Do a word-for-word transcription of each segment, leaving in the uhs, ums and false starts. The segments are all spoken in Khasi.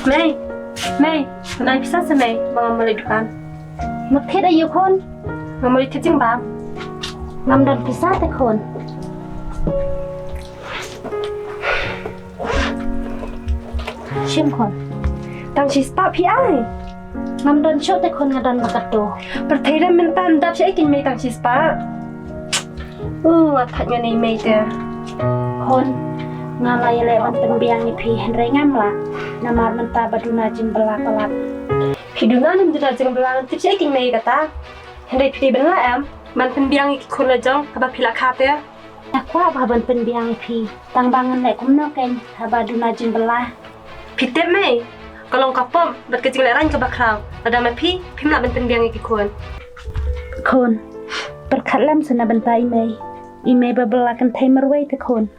Mei, Mei, nai pisa sa Mei, ba ngam mali dukan. Mat khet ayu khun. Ngam mali khet jingbam. Ngam don pisa te khun. Shim khun. Tang shispah phi ai. Ngam don shuh te khun, nga don ma kato. Pyrthei re mynta ndap sha ai kin Mei tang shispah. U, nga thait nga nei Mei te. Khun, nga la ïaleh ban pynbiang ïa phi hynrei ngam lah. Namar mynta ba duna jingbylla palat. Phi duna ne ym duna jingbylla ngan tip sha ai kin Mei kata. Hynrei phi dei ban lah em ban pynbiang ïa ki khun la jong kaba phi la kha te. Nga kwah ba ban pynbiang ïa phi, tang ba ngan leh kumno kein haba duna jingbylla. Phi tip Mei, ka long ka pop bad ka jinglehrain kaba khraw, lada ma phi phim lah ban pynbiang ïa ki khun. Khun, pyrkhat lem sa na bynta i Mei. I Mei ba bylla kynthei marwei te khun.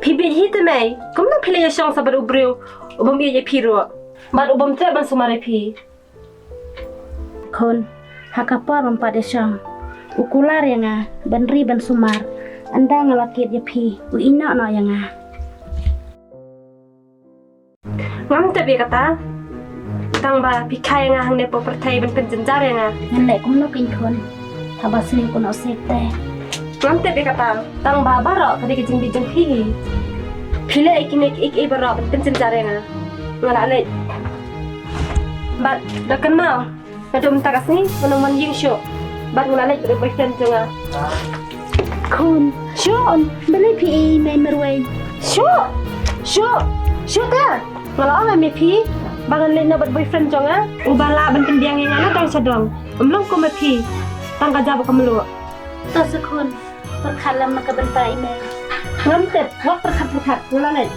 Phi bieit hi te Mei, kumno phi leh ïashong sa bad u briew u bym ïeit ïa phi ruh bad u bym treh ban sumar ïa phi. Khun, ha ka por bym pat ïashong, u kular ïa nga ban ri ban sumar. Ynda nga la kit ïa phi, u ïehnoh noh ïa nga. Ngam tip ïa kata. Tang ba phi kha ïa nga hangne hapoh pyrthei ban pynjynjar ïa nga. Ngan leh kumno kein khun, haba sniew kumno sniew te. Ngam tip ïa kata. Tang ba baroh ka dei ka jingbieit jong phi hi. Phi leh ïa kine kiei kiei baroh ban pynjynjar ïa nga. Nga la leit. Bad da kynmaw, naduh mynta ka sngi ngan ym wan ïing shuh. Bad nga la leit bad u boyfriend jong nga. Khun, shuh, balei phi ïehnoh marwei? Shuh, shuh, shuh te. Nga la ong ïa phi ba ngan leit noh bad boyfriend jong nga, uba lah ban pynbiang ïa nga na dong sha dong. Ym long kum ma phi, tang ka jaka ba ka mluh. To sa khun, pyrkhat lem na ka bynta i Mei. Ngam tip, wat pyrkhat pyrkhat, nga la leit.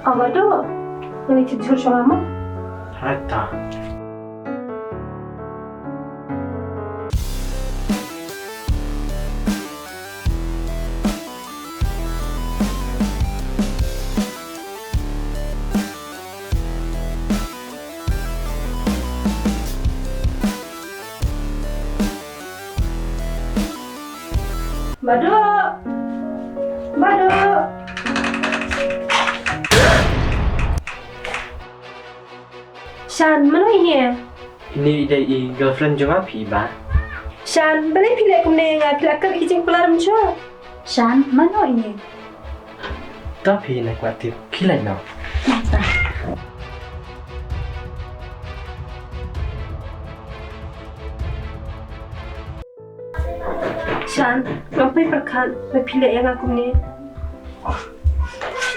Aba do, ini cucur selama. Hata. Baduk! Baduk! Shan, mano ine? Ine i dei i girlfriend jong nga phi ba. Shan, balei phi leh kumne ïa nga, phi la kap ïa ki jingkular mynshwa? Shan, mano ine? To phi nai kwah tip, khie leit noh. Shan, ngam poi pyrkhat ba phi leh ïa nga kumne.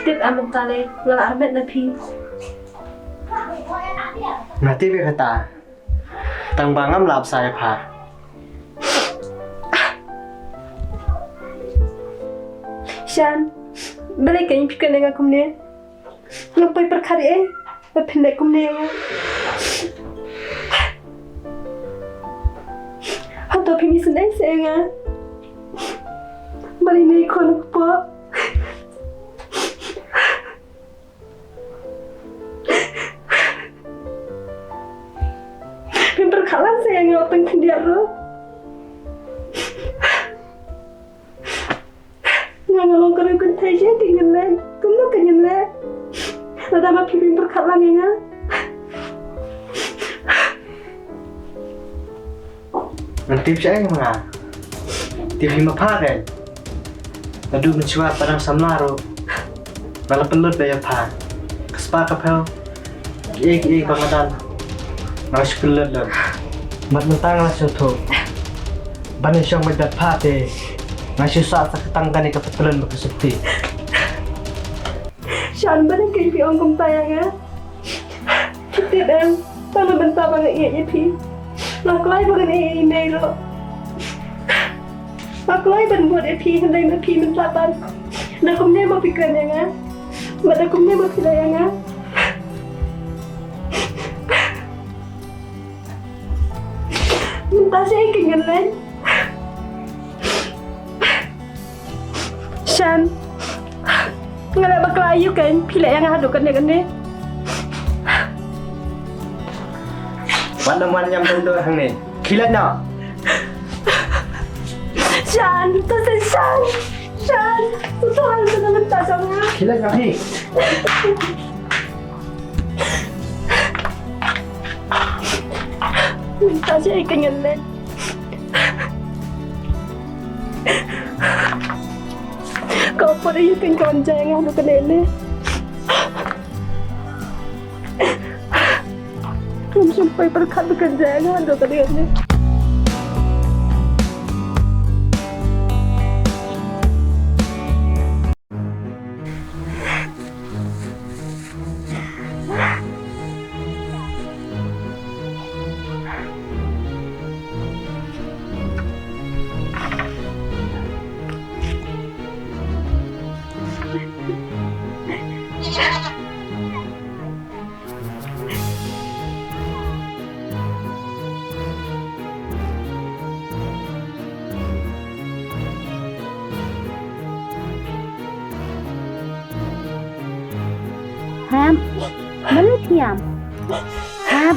Tip em mynta lei, nga la armet na phi. Nga tip ïa kata. Tang ba ngam lah bsa ïa pha. Shan, balei kein phi kren ïa nga kumne? Ngam poi pyrkhat ei ei ba phin leh kumne ïa nga. Hato phim isynei seh ïa nga? Balei ne khun kpoh? Phim pyrkhat lang seh ïa nga, tang khyndiat ruh. Nga nga long ka riew kynthei, shaei te ngin leit? Kumno ka ngin leh? Lada ma phi phim pyrkhat lang ïa nga. Ngan tip shaei ma nga? Tip hi ma pha kein. Naduh mynshuwa pat dang samla ruh nga la pynlut beit ïa pha. Ka spah ka phew, kiei kiei ba nga don nga la shu pynlut lut. Bad mynta nga la sngewthuh ban ïashong beit bad pha te nga shu sah sa ka tang kane ka patlun bad ka sopti. Shan, balei kein phi ong kumta ïa nga? Phi tip em, tang na bynta ba nga ïeit ïa phi, nga kloi ba ngan ïeit ïa i Mei ruh. Nga kloi ban bud ïa phi, hynrei ma phi mynta pat, da kumne ma phi kren ïa nga, bad da kumne ma phi leh ïa nga. Mynta shaei kein ngan leit? Shan, nga la bakla ïa u kein, phi leh ïa nga haduh katne katne. Wat nym wan ïam dum dur hangne. Khie leit noh. Shan, to seh Shan. Shan, to seh Shan, to seh Shan. Khie leit noh hi. Mynta shaei kein ngan leit? Ka por ïa kein ka wan jia ïa nga haduh katne ne. Ngam shym poi pyrkhat ba kan jia ïa nga haduh katne ne. Hep, balei phi ïam? Hep,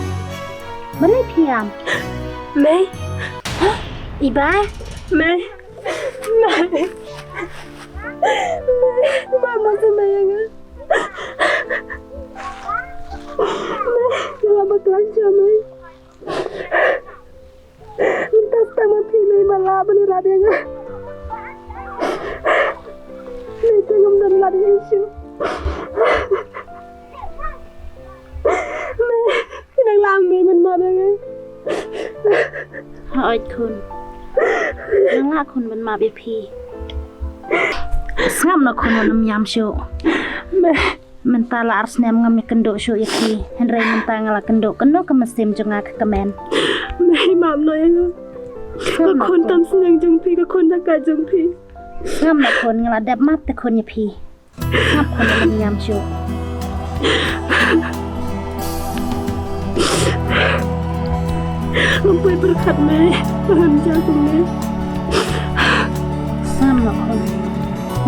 balei phi ïam? Mei. Iba? Mei. Mei. Mei, ba ma sa mei ïa nga. Mei, nga bakla sha mei. Mynta sa tang ma phi Mei ba lah ban ïarap ïa nga. Mei, te ngam don lad ïa shuh. Mei, phi dang lah Mei ban map ïa nga? Hooid khun. Nga lah khun ban map ïa phi. Sngap noh khun, wat nym ïam shuh. Mei. Mynta la ar snem ngam ïakynduh shuh ïa phi, hynrei mynta nga la kynduh kano ka mynsiem jong nga ka kmen. Mei, map noh ïa nga. Ka khun tam sniang jong phi, ka khun da ka jong phi. Sngap noh khun, nga la dep map te khun ïa phi. Sngap khun, wat nym ïam shuh. Ngam poi pyrkhat Mei ba kan jia kumne. Sngap noh khun.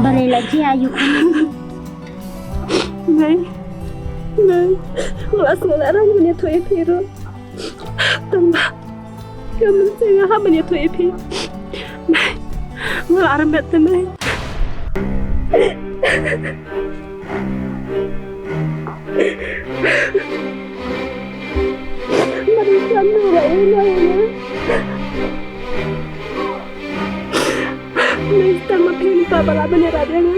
Balei la jia aïu khun? Mei, Mei, nga la sngew la rang ban ïathuh ïa phi ruh. Tang ba ka mynsiem nga hap ban ïathuh ïa phi. Mei, nga la armet te Mei. Mei, tang ma phi mynta ba lah ban ïarap ïa nga.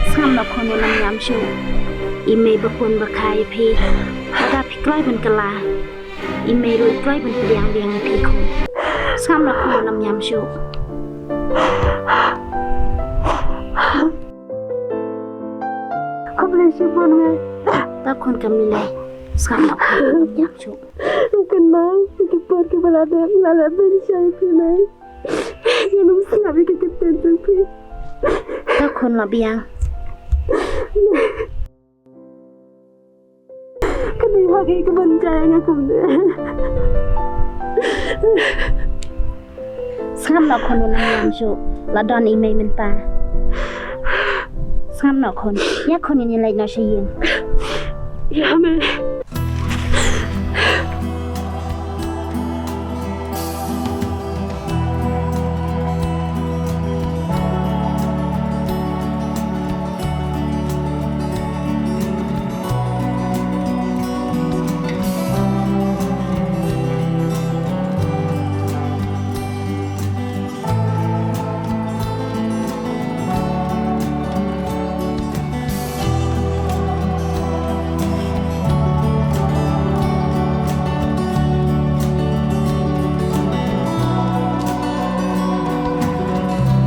Sngap noh khun, wat nym ïam shuh. I Mei ba khun ba kha ïa phi. Lada phi kloi ban kylla, i Mei ruh i kloi ban pdiang biang ïa phi khun. Sngap noh khun, wat nym ïam shuh. Khublei shibun Mei. Ta khun, kam lei lei. Sngap noh khun, wat nym ïam shuh. Kynmaw ïa ki por kiba la dep, nga la leh beiñ shai ïa phi Mei. Ngam sngap ïa ki kyntien jong phi. Ta khun, la biang. Ka dei ha ki ka ban jia ïa nga kumne. Sngap noh khun, wat nym ïam shuh. La don i Mei mynta. Sngap noh khun. Ïa khun, ngin ïa leit noh sha ïing. Ïa Mei.